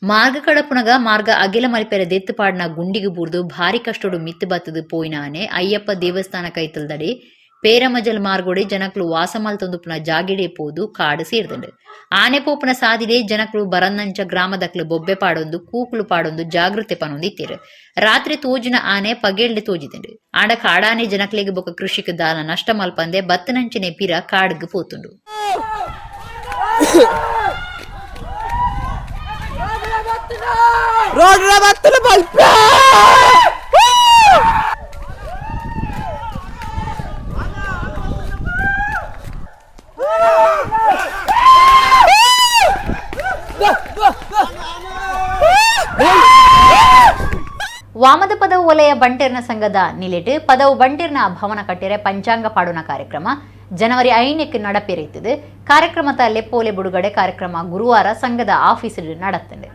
ಮಾರ್ಗ ಕಡಪುನಗ ಮಾರ್ಗ ಅಗಿಲ ಮಲ್ಪೆರೆ ದೆತ್ತು ಪಾಡ್ನ ಗುಂಡಿಗೆ ಬೂರ್ದು ಭಾರಿ ಕಷ್ಟೊಡು ಮಿತ್ತು ಬತ್ತದು ಪೋಯಿನಾನೆ ಅಯ್ಯಪ್ಪ ದೇವಸ್ಥಾನ ಕೈತಲ್ದಡಿ ಪೇರಮಜಲ್ ಮಾರ್ಗೋಡೆ ಜನಕ್ಲು ವಾಸ ಮಲ್ತೊಂದುಪುನ ಜಾಗಿಡೆ ಪೋದು ಕಾಡು ಸೇರ್ದಂಡು. ಆನೆ ಪೋಪುನ ಸಾದಿಡೆ ಜನಕ್ಲು ಬರನ್ನಂಚ ಗ್ರಾಮದಕ್ಲು ಬೊಬ್ಬೆ ಪಾಡೊಂದು ಕೂಕ್ಲು ಪಾಡೊಂದು ಜಾಗೃತೆ ಪನೊಂದಿತ್ತೀರು. ರಾತ್ರಿ ತೋಜಿನ ಆನೆ ಪಗೆಲ್ಡೆ ತೋಜಿದಂಡು. ಆಂಡ ಕಾಡಾನೆ ಜನಕ್ಲೆಗ್ ಬೊಕ ಕೃಷಿಕ್ ದಾಲ ನಷ್ಟ ಮಲ್ಪಂದೆ ಬತ್ತನಂಚನೆ ಪಿರ ಕಾಡ್ಗ್ ಪೋತುಂಡು. ವಾಮದ ಪದವು ವಲಯ ಬಂಟೆರ್ನ ಸಂಘದ ನಿಲೆಟ್ ಪದವು ಬಂಟೆರ್ನ ಭವನ ಕಟ್ಟೆರೆ ಪಂಚಾಂಗ ಪಾಡುನ ಕಾರ್ಯಕ್ರಮ ಜನವರಿ 5ಕ್ಕೆ நடப்பேறித்தது. ಕಾರ್ಯಕ್ರಮದ ಲೆಪ್ಪೋಲೆ ಬಿಡುಗಡೆ ಕಾರ್ಯಕ್ರಮ ಗುರುವಾರ ಸಂಘದ ಆಫೀಸಿல் நடத்துண்டு.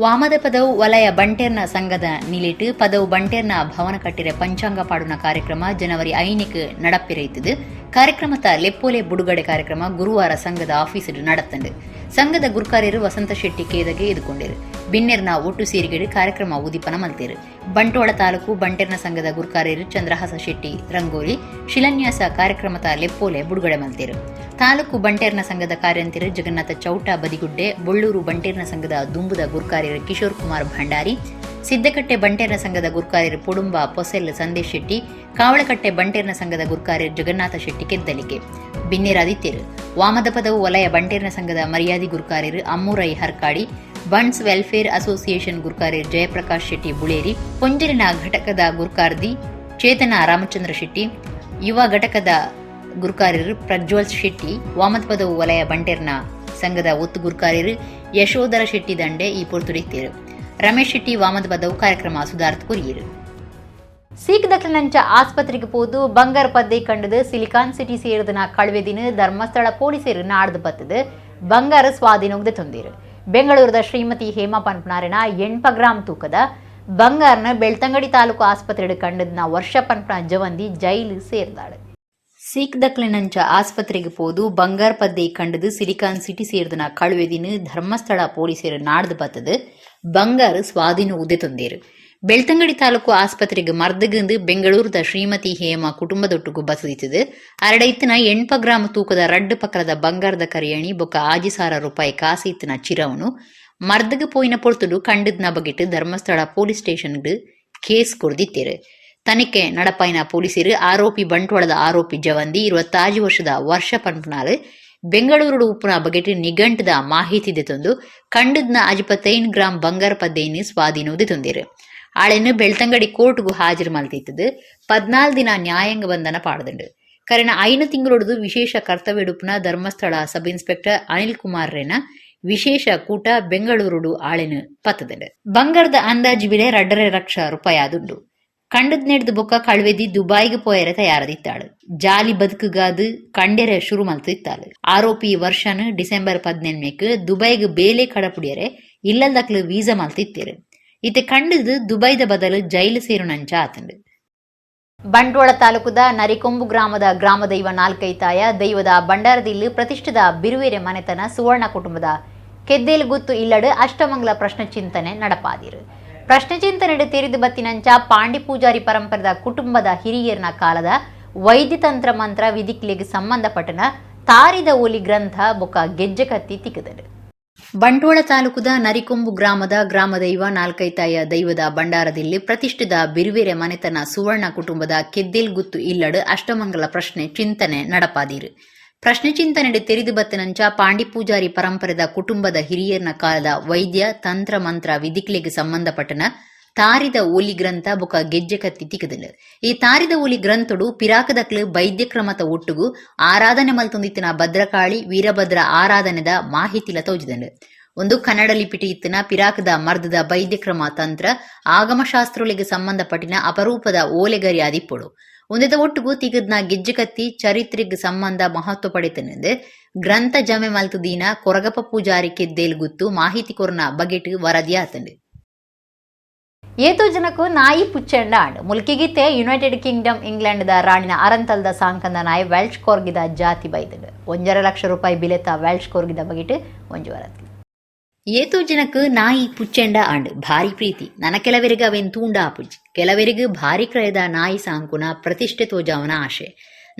ವಾಮದ ಪದವು ವಲಯ ಬಂಟೆರ್ನ ಸಂಘದ ನಿಲೆಟ್ ಪದವು ಬಂಟೆರ್ನ ಭವನ ಕಟ್ಟಿರೆ ಪಂಚಾಂಗ ಪಾಡುನ ಕಾರ್ಯಕ್ರಮ ಜನವರಿ 5ಕ್ಕೆ நடப்பேறித்தது. ಕಾರ್ಯಕ್ರಮದ ಲೆಪ್ಪೋಲೆ ಬಿಡುಗಡೆ ಕಾರ್ಯಕ್ರಮ ಗುರುವಾರ ಸಂಘದ ಆಫೀಸಿல் நடத்துண்டு. ಸಂಘದ ಗುರ್ಕಾರ್ಯರು ವಸಂತ ಶೆಟ್ಟಿ ಕೇದಗೆ ಎದುಕೊಂಡಿರು. ಬಿನ್ನೆರ್ನ ಒಟ್ಟು ಸೇರಿಗೆಡು ಕಾರ್ಯಕ್ರಮ ಉದ್ದೀಪನ ಮಲ್ತೇರು. ಬಂಟ್ವಾಳ ತಾಲೂಕು ಬಂಟೆರ್ನ ಸಂಘದ ಗುರ್ಕಾರ್ಯರು ಚಂದ್ರಹಾಸ ಶೆಟ್ಟಿ ರಂಗೋಲಿ ಶಿಲಾನ್ಯಾಸ ಕಾರ್ಯಕ್ರಮದ ಲೆಪ್ಪೋಲೆ ಬಿಡುಗಡೆ ಮಲ್ತೇರು. ತಾಲೂಕು ಬಂಟೆರ್ನ ಸಂಘದ ಕಾರ್ಯಂತಿರು ಜಗನ್ನಾಥ ಚೌಟ ಬದಿಗುಡ್ಡೆ, ಬೊಳ್ಳೂರು ಬಂಟೆರ್ನ ಸಂಘದ ದುಂಬುದ ಗುರ್ಕಾರ್ಯರು ಕಿಶೋರ್ ಕುಮಾರ್ ಭಂಡಾರಿ, ಸಿದ್ದಕಟ್ಟೆ ಬಂಟೆರ್ನ ಸಂಘದ ಗುರ್ಕಾರ್ಯರು ಪೊಡುಂಬ ಪೊಸೆಲ್ ಸಂದೇಶ್ ಶೆಟ್ಟಿ, ಕಾವಳಕಟ್ಟೆ ಬಂಟೆರ್ನ ಸಂಘದ ಗುರ್ಕಾರ್ಯರು ಜಗನ್ನಾಥ ಶೆಟ್ಟಿ ಕೆದ್ದಲಿಕೆ ಬಿನ್ನೇರಾದಿತ್ಯರು. ವಾಮದ ಪದವು ವಲಯ ಬಂಟೆರ್ನ ಸಂಘದ ಮರ್ಯಾದಿ ಗುರ್ಕಾರ್ಯರು ಅಮ್ಮೂರೈ ಹರ್ಕಾಡಿ, ಬಂಟ್ಸ್ ವೆಲ್ಫೇರ್ ಅಸೋಸಿಯೇಷನ್ ಗುರ್ಕಾರ್ಯರು ಜಯಪ್ರಕಾಶ್ ಶೆಟ್ಟಿ ಬುಳೇರಿ, ಪೊಂಜಲಿನ ಘಟಕದ ಗುರ್ಕಾರ್ದಿ ಚೇತನ ರಾಮಚಂದ್ರ ಶೆಟ್ಟಿ, ಯುವ ಘಟಕದ ಗುರ್ಕಾರ್ಯರು ಪ್ರಜ್ವಲ್ ಶೆಟ್ಟಿ, ವಾಮದ ಪದವು ವಲಯ ಬಂಟೆರ್ನ ಸಂಘದ ಒತ್ತು ಗುರ್ಕಾರ್ಯರು ಯಶೋಧರ ಶೆಟ್ಟಿ ದಂಡೆ ಈ ಪೊರ್ತುಡಿತ್ತೇರು. ರಮೇಶ್ ಶೆಟ್ಟಿ ವಾಮದ ಪದವು ಕಾರ್ಯಕ್ರಮ ಸುಧಾರ್ಥ ಕೊರಿಯರು. ಸೀಕ್ ದಕ್ಷಿಣಂಚ ಆಸ್ಪತ್ರೆಗೆ ಪೋದು ಬಂಗಾರ ಪದ್ದೆ ಕಂಡದು ಸಿಲಿಕಾನ್ ಸಿಟಿ ಸೇರಿದನ ಕಳುವೆದಿನ ಧರ್ಮಸ್ಥಳ ಪೊಲೀಸರು ನಾಡ್ದು ಬತ್ತದು ಬಂಗಾರ ಸ್ವಾಧೀನೋಗದೆ ತೊಂದಿರು. ಬೆಂಗಳೂರದ ಶ್ರೀಮತಿ ಹೇಮಾ ಪನ್ಪನಾರಿನ 8 ಗ್ರಾಂ ತೂಕದ ಬಂಗಾರನ ಬೆಳ್ತಂಗಡಿ ತಾಲೂಕು ಆಸ್ಪತ್ರೆ ಕಂಡದ್ನ ವರ್ಷ ಪನ್ಪನ ಜವಂದಿ ಜೈಲು ಸೇರ್ದಾಳು. ಸೀಕ್ ದಕ್ಲಿನಂಚ ಆಸ್ಪತ್ರೆಗೆ ಪೋದು ಬಂಗಾರ ಪದ್ದೆ ಕಂಡದು ಸಿಲಿಕಾನ್ ಸಿಟಿ ಸೇರಿದನ ಕಳುವೆದಿನ ಧರ್ಮಸ್ಥಳ ಪೊಲೀಸರು ನಾಡ್ದು ಬತ್ತದು ಬಂಗಾರ ಸ್ವಾಧೀನ ಉದ್ದೆ ತೊಂದಿರು. ಬೆಳ್ತಂಗಡಿ ತಾಲೂಕು ಆಸ್ಪತ್ರೆಗೆ ಮರ್ದಗಂದು ಬೆಂಗಳೂರದ ಶ್ರೀಮತಿ ಹೇಮ ಕುಟುಂಬದೊಟ್ಟುಗು ಬಸದಿತ್ತದು. ಅರಡೈತನ 8 ಗ್ರಾಂ ತೂಕದ ರಡ್ಡು ಪಕ್ಕದ ಬಂಗಾರದ ಕರಿಯಣಿ ಬೊಕ್ಕ 5,000 ರೂಪಾಯಿ ಕಾಸು ಇತ್ತನ ಚಿರವನು ಮರ್ದಗ ಪೋಯಿನ ಪೊರ್ತುಡು ಕಂಡದ್ನ ಬಗೆಟ್ ಧರ್ಮಸ್ಥಳ ಪೊಲೀಸ್ ಸ್ಟೇಷನ್ಗೆ ಕೇಸ್ ಕೊಡ್ದಿತ್ತೇರು. ತನಿಖೆ நடப்பாயிನ ಪೊಲೀಸರು ಆರೋಪಿ ಬಂಟ್ವಾಳದ ಆರೋಪಿ ಜವಂದಿ 25 ವರ್ಷದ ವರ್ಷ ಪನ್ಪನಾಲು ಬೆಂಗಳೂರು ಉಪ್ಪುನ ಬಗೆಟ್ ನಿಘಂಟದ ಮಾಹಿತಿ ದೆತೊಂದು ಕಂಡದ್ನ 55 ಗ್ರಾಂ ಬಂಗಾರ ಪದ್ದೆಯನ್ನು ಸ್ವಾಧೀನೋದಿ ತೊಂದಿರು. ಆಳೆನ್ನು ಬೆಳ್ತಂಗಡಿ ಕೋರ್ಟ್ಗೂ ಹಾಜರು ಮಲ್ತಿತ್ತದು 14 ದಿನ ನ್ಯಾಯಾಂಗ ಬಂಧನ ಪಾಡ್ದುಂಡು. ಕರೆನ 5 ತಿಂಗಳೊಡದು ವಿಶೇಷ ಕರ್ತವ್ಯ ಉಪ್ಪುನ ಧರ್ಮಸ್ಥಳ ಸಬ್ ಇನ್ಸ್ಪೆಕ್ಟರ್ ಅನಿಲ್ ಕುಮಾರ್ ರೇನ ವಿಶೇಷ ಕೂಟ ಬೆಂಗಳೂರುಡು ಆಳೆನು ಪತ್ತದುಂಡು. ಬಂಗಾರದ ಅಂದಾಜು ಬೆಲೆ 2.5 ಲಕ್ಷ ರೂಪಾಯಿ ಆದುಂಡು. ಕಂಡದ್ ಬೊಕ್ಕ ಕಳುವೆದಿ ದುಬಾಯಿಗೆ ಪೋಯರೆ ತಯಾರದಿತ್ತಾಳು. ಜಾಲಿ ಬದುಕುಗಾದು ಕಂಡೆರೆ ಶುರು ಮಲ್ತಿತ್ತಾಳು. ಆರೋಪಿ ವರ್ಷನ್ ಡಿಸೆಂಬರ್ 18ಕ್ಕೆ ದುಬೈಗೆ ಬೇಲೆ ಕಡಪುಡಿಯರೆ ಇಲ್ಲದಕ್ಲು ವೀಸಾ ಮಲ್ತಿತ್ತೇರು. ಇತ್ತೆ ಕಂಡದು ದುಬೈದ ಬದಲು ಜೈಲು ಸೇರುನಂಚ ಆತಂಡು. ಬಂಟ್ವಾಳ ತಾಲೂಕುದ ನರಿಕೊಂಬು ಗ್ರಾಮದ ಗ್ರಾಮದೈವ ನಾಲ್ಕೈತಾಯ ದೈವದ ಬಂಡಾರದಿಲ್ಲು ಪ್ರತಿಷ್ಠಿತ ಬಿರುವೇರೆ ಮನೆತನ ಸುವರ್ಣ ಕುಟುಂಬದ ಕೆದ್ದೇಲು ಗುತ್ತು ಇಲ್ಲಡು ಅಷ್ಟಮಂಗಲ ಪ್ರಶ್ನೆ ಚಿಂತನೆ ನಡಪಾದಿರು. ಪ್ರಶ್ನೆ ಚಿಂತನೆ ತೆರೆದು ಬತ್ತಿನಂಚ ಪಾಂಡಿ ಪೂಜಾರಿ ಪರಂಪರೆದ ಕುಟುಂಬದ ಹಿರಿಯರ್ನ ಕಾಲದ ವೈದ್ಯತಂತ್ರ ಮಂತ್ರ ವಿಧಿಕ್ಲಿಗೆ ಸಂಬಂಧಪಟ್ಟನ ತಾರಿದ ಒಲಿ ಗ್ರಂಥ ಬೊಕ ಗೆಜ್ಜೆಕತ್ತಿ ತಿಕ್ಕುದುಂಡು. ಬಂಟ್ವಾಳ ತಾಲೂಕುದ ನರಿಕೊಂಬು ಗ್ರಾಮದ ಗ್ರಾಮದೈವ ನಾಲ್ಕೈತಾಯ ದೈವದ ಭಂಡಾರದಲ್ಲಿ ಪ್ರತಿಷ್ಠಿತ ಬಿರುವೆರೆ ಮನೆತನ ಸುವರ್ಣ ಕುಟುಂಬದ ಕೆದ್ದೇಲ್ ಗುತ್ತು ಇಲ್ಲಡ್ ಅಷ್ಟಮಂಗಲ ಪ್ರಶ್ನೆ ಚಿಂತನೆ ನಡಪಾದೀರು. ಪ್ರಶ್ನೆ ಚಿಂತನೆಡ್ ತೆರಿದು ಬತ್ತಿನಂಚ ಪಾಂಡಿ ಪೂಜಾರಿ ಪರಂಪರೆದ ಕುಟುಂಬದ ಹಿರಿಯರ್ನ ಕಾಲದ ವೈದ್ಯ ತಂತ್ರ ಮಂತ್ರ ವಿಧಿಕ್ಲೆಗ್ ಸಂಬಂಧಪಟ್ಟನ ತಾರಿದ ಓಲಿ ಗ್ರಂಥ ಬೊಕ ಗೆಜ್ಜೆ ಕತ್ತಿ ತಿಕ್ಕುದುಂಡು. ಈ ತಾರಿದ ಓಲಿ ಗ್ರಂಥಡು ಪಿರಾಕದಕ್ಲು ವೈದ್ಯ ಕ್ರಮತ ಒಟ್ಟುಗು ಆರಾಧನೆ ಮಲ್ತೊಂದಿತ್ತಿನ ಭದ್ರಕಾಳಿ ವೀರಭದ್ರ ಆರಾಧನೆದ ಮಾಹಿತಿಲ ತೋಜಿದುಂಡು. ಒಂದು ಕನ್ನಡ ಲಿಪಿಟ್ ಇತ್ತಿನ ಪಿರಾಕದ ಮರ್ದದ ವೈದ್ಯ ಕ್ರಮ ತಂತ್ರ ಆಗಮಶಾಸ್ತ್ರೊಲೆಗ್ ಸಂಬಂಧಪಟ್ಟಿನ ಅಪರೂಪದ ಓಲೆಗರಿ ಆದಿಪ್ಪೊಡು. ಉಂದೆತ ಒಟ್ಟುಗು ತಿಗದ್ನ ಗೆಜ್ಜೆಕತ್ತಿ ಚರಿತ್ರೆಗ್ ಸಂಬಂಧ ಮಹತ್ವ ಪಡೆತನೆಂದು ಗ್ರಂಥ ಜಮೆ ಮಲ್ತು ದೀನ ಕೊರಗಪ್ಪ ಪೂಜಾರಿ ಕೆದ್ದೇಲ್ ಗುತ್ತು ಮಾಹಿತಿ ಕೊರ್ನ ಬಗೆಟ್ ವರದಿ ಆತಂಡು. ಏತೋ ಜನಕ್ಕೂ ನಾಯಿ ಪುಚ್ಚೆಂಡ ಆಂಡ್. ಮುಲ್ಕಿಗಿತ್ತೆ ಯುನೈಟೆಡ್ ಕಿಂಗ್ಡಮ್ ಇಂಗ್ಲೆಂಡ್ದ ರಾಣಿನ ಅರಂತಲ್ದ ಸಾಂಕಂದ ನಾಯಿ ವೆಲ್ಶ್ ಕೋರ್ಗಿದ ಜಾತಿ ಬೈದಂಡು. 1.5 ಲಕ್ಷ ರೂಪಾಯಿ ಬಿಲೆತ ವೆಲ್ಶ್ ಕೋರ್ಗಿದ ಬಗೆಟ್ ಒಂಜಿ ವರದಿ. ಏತೋ ಜನಕ್ಕೆ ನಾಯಿ ಪುಚ್ಚೆಂಡ ಆಂಡ್ ಭಾರಿ ಪ್ರೀತಿ. ನನ ಕೆಲವರಿಗೆ ಅವೇನ್ ತೂಂಡ ಆಪುಜಿ. ಕೆಲವರಿಗೆ ಭಾರಿ ಕ್ರಯದ ನಾಯಿ ಸಾಂಕುನ ಪ್ರತಿಷ್ಠೆ ತೋಜಾವನ ಆಶೆ.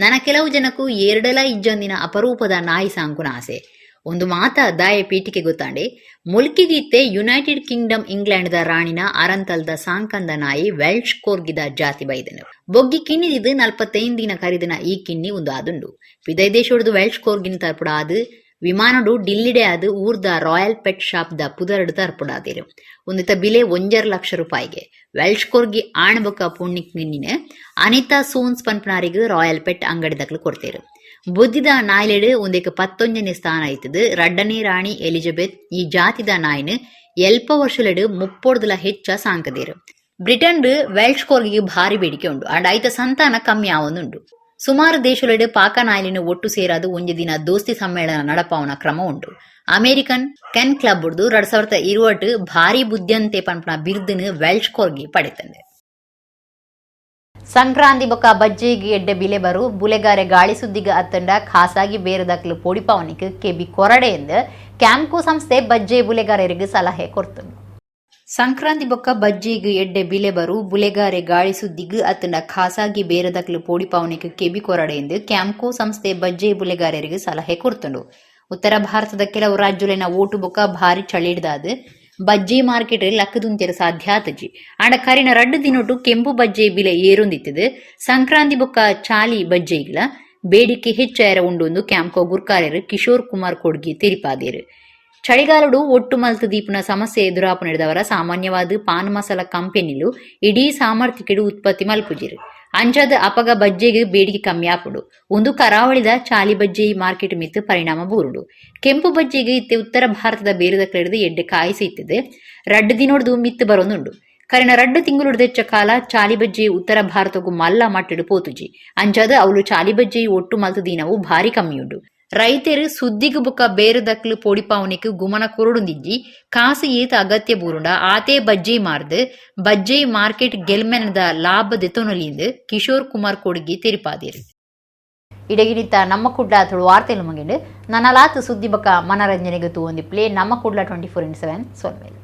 ನನ ಕೆಲವು ಜನಕ್ಕೂ ಏರ್ಡಲ ಇಜ್ಜಂದಿನ ಅಪರೂಪದ ನಾಯಿ ಸಾಂಕುನ ಆಸೆ. ಒಂದು ಮಾತ ದಾಯ ಪೀಠಿಕೆ ಗೊತ್ತಾಂಡೆ? ಮುಲ್ಕಿಗಿತ್ತೆ ಯುನೈಟೆಡ್ ಕಿಂಗ್ಡಮ್ ಇಂಗ್ಲೆಂಡ್ದ ರಾಣಿನ ಅರಂತಲ್ದ ಸಾಂಕಂದ ನಾಯಿ ವೆಲ್ಶ್ ಕೋರ್ಗಿದ ಜಾತಿ ಬೈದನು. ಬೊಗ್ಗಿ ಕಿನ್ನಿದಿದ್ದು 45 ದಿನ ಕರಿದಿನ ಈ ಕಿನ್ನಿ ಒಂದು ಆದುಂಡು. ಪಿದೈ ದೇಶೊಡ್ದು ವೆಲ್ಶ್ ಕೋರ್ಗಿನ ತರ್ಪುಡಾದು ವಿಮಾನಡು ಡಿಲ್ಲಿಡೆ ಆದ್ ಊರ್ದ royal pet shop the ಪುದರ್ಡ್ ತರ್ಪುಡಾದಿರು. ಒಂದಿತ ಬಿಲೆ 1.5 ಲಕ್ಷ ರೂಪಾಯಿಗೆ. ವೆಲ್ಶ್ ಕೋರ್ಗಿ ಆಣ್ ಬೊಕ ಪೊಣ್ಣಿ ಕಿನ್ನಿನ ಅನಿತಾ ಸೋನ್ಸ್ ಪನ್ಪನಾರಿಗ್ ರಾಯಲ್ ಪೆಟ್ ಅಂಗಡಿ ದಕ್ಲು ಕೊಡ್ತೇರು. ಬುದ್ಧಿದ ನಾಯ್ಲೆಡ್ ಒಂದೆಕ್ 11ನೇ ಸ್ಥಾನ ಐತದು. ರಡ್ಡನೇ ರಾಣಿ ಎಲಿಜಬೆತ್ ಈ ಜಾತಿದ ನಾಯಿನ ಎಲ್ಪ ವರ್ಷಲೆಡ್ 30ರ್ದುಲ ಹೆಚ್ಚ ಸಾಂಕದೇರು. ಬ್ರಿಟನ್ ವೆಲ್ಶ್ ಕೋರ್ಗಿಗೆ ಭಾರಿ ಬೇಡಿಕೆ ಉಂಡು. ಅಂಡ್ ಐತ ಸಂತಾನ ಕಮ್ಮಿ ಆವೊಂದುಂಡು. ಸುಮಾರು ದೇಶಲೆಡ್ ಪಾಕ ನಾಯಿಲಿನ ಒಟ್ಟು ಸೇರಾದು ಒಂಜಿ ದಿನ ದೋಸ್ತಿ ಸಮ್ಮೇಳನ ನಡಪಾವನ ಕ್ರಮ ಉಂಡು. American ಕೆನ್ ಕ್ಲಬ್ ಉರ್ದು 2020 ಭಾರಿ ಬುದ್ಧಿಯಂತೆ ಪನ್ಪುನ ಬಿರ್ದನ್ ವೆಲ್ಶ್ ಕೋರ್ಗಿ ಪಡೆತಂದೆ. ಸಂಕ್ರಾಂತಿ ಬೊಕ್ಕ ಬಜ್ಜೆಗೆ ಎಡ್ಡೆ ಬಿಲೆ ಬರು. ಬುಲೆಗಾರೆ ಗಾಳಿ ಸುದ್ದಿಗ ಅತ್ತಂಡ ಖಾಸಾಗಿ ಬೇರದಕ್ಲು ಪೋಡಿಪಾವನಿಕ್ ಕೆಬಿ ಕೊರಡೆ ಎಂದು ಕ್ಯಾಂಪ್ಕೋ ಸಂಸ್ಥೆ ಬಜ್ಜೆ ಬುಲೆಗಾರರಿಗೆ ಸಲಹೆ ಕೊಡ್ತುಂಡು. ಸಂಕ್ರಾಂತಿ ಬೊಕ್ಕ ಬಜ್ಜೆಗ್ ಎಡ್ಡೆ ಬಿಲೆ ಬರು. ಬುಲೆಗಾರೆ ಗಾಳಿ ಸುದ್ದಿಗ್ ಅತ್ತಂಡ ಖಾಸಾಗಿ ಬೇರದಕ್ಲು ಪೋಡಿಪಾವನಿಕ್ ಕೆಬಿ ಕೊರಡೆ ಎಂದು ಕ್ಯಾಂಪ್ಕೋ ಸಂಸ್ಥೆ ಬಜ್ಜೆ ಬುಲೆಗಾರರಿಗೆ ಸಲಹೆ ಕೊಡ್ತುಂಡು. ಉತ್ತರ ಭಾರತದ ಕೆಲವು ರಾಜ್ಯಲೆನ ಓಟು ಬೊಕ್ಕ ಭಾರಿ ಚಳಿಡ್ದಾದ್ ಬಜ್ಜೆ ಮಾರ್ಕೆಟ್ ಲಕ್ಕದುಂತೆರ ಸಾಧ್ಯ ಆತಜಿ. ಆಂಡ ಕರಿನ 2 ದಿನೊಟು ಕೆಂಪು ಬಜ್ಜೆ ಬಿಲೆ ಏರೊಂದಿತ್ತದು. ಸಂಕ್ರಾಂತಿ ಬೊಕ್ಕ ಚಾಲಿ ಬಜ್ಜೆಗ್ಲ ಬೇಡಿಕೆ ಹೆಚ್ಚಾಯರ ಉಂಡು ಕ್ಯಾಂಪ್ಕೋ ಗುರ್ಕಾರ್ಯರು ಕಿಶೋರ್ ಕುಮಾರ್ ಕೊಡ್ಗಿ ತೆರಿಪಾದೇರು. ಚಳಿಗಾಲಡು ಒಟ್ಟು ಮಲ್ತು ದೀಪನ ಸಮಸ್ಯೆ ಎದುರಾಪು ನಡೆದವರ ಸಾಮಾನ್ಯವಾದ ಪಾನ್ ಮಸಾಲ ಕಂಪೆನಿಲು ಇಡೀ ಸಾಮರ್ಥ್ಯಕ್ಕೆ ಉತ್ಪತ್ತಿ ಮಲ್ಪುಜಿರು. ಅಂಚಾದ ಅಪಗ ಬಜ್ಜೆಗೆ ಬೇಡಿಕೆ ಕಮ್ಮಿ ಆಪುಂಡು. ಒಂದು ಕರಾವಳಿದ ಚಾಲಿ ಬಜ್ಜೆ ಮಾರ್ಕೆಟ್ ಮಿತ್ತು ಪರಿಣಾಮ ಬೂರುಂಡು. ಕೆಂಪು ಬಜ್ಜೆಗೆ ಇತ್ತೆ ಉತ್ತರ ಭಾರತದ ಬೇರೆದ ಎಡ್ಡೆ ಕಾಯಿಸಿ ಇತ್ತಿದೆ. 2 ದಿನೊಡ್ದು ಮಿತ್ತು ಬರೋದುಂಡು. ಕರಿನ 2 ತಿಂಗಳು ಕಾಲ ಚಾಲಿ ಬಜ್ಜೆ ಉತ್ತರ ಭಾರತಕ್ಕೂ ಮಲ್ಲ ಮಟ್ಟಿಡು ಪೋತುಜಿ. ಅಂಚಾದ ಅವಳು ಚಾಲಿ ಬಜ್ಜೆ ಒಟ್ಟು ಮಲ್ತು ದಿನವು ಭಾರಿ ಕಮ್ಮಿಯುಂಡು. ರೈತರು ಸುದ್ದಿಗು ಬುಕ್ಕ ಬೇರೆದಕ್ಲು ಪೋಡಿಪಾವನಿಕ್ ಗುಮನ ಕೊರಡುಂದಿಜ್ಜಿ. ಕಾಸು ಏತ ಅಗತ್ಯ ಬೂರುಂಡ ಆತೇ ಬಜ್ಜೆ ಮಾರ್ದು ಬಜ್ಜೆ ಮಾರ್ಕೆಟ್ ಗೆಲ್ಮೆನದ ಲಾಭ ದೆತೊನಲಿಂದು ಕಿಶೋರ್ ಕುಮಾರ್ ಕೊಡ್ಗಿ ತೆರಿಪಾದೇರು. ಇಡಗಿಡಿತ ನಮ್ಮ ಕುಡ್ಲ ತುಳು ವಾರ್ತೆಲು ಮುಗಿಂಡು. ನನ್ನಲಾತು ಸುದ್ದಿ ಬಕ್ಕ ಮನರಂಜನೆಗೆ ತೂವೊಂದಿಪ್ಲೆ ನಮ್ಮ ಕುಡ್ಲ 24x7 ಸೊಲ್ಮೆಲು.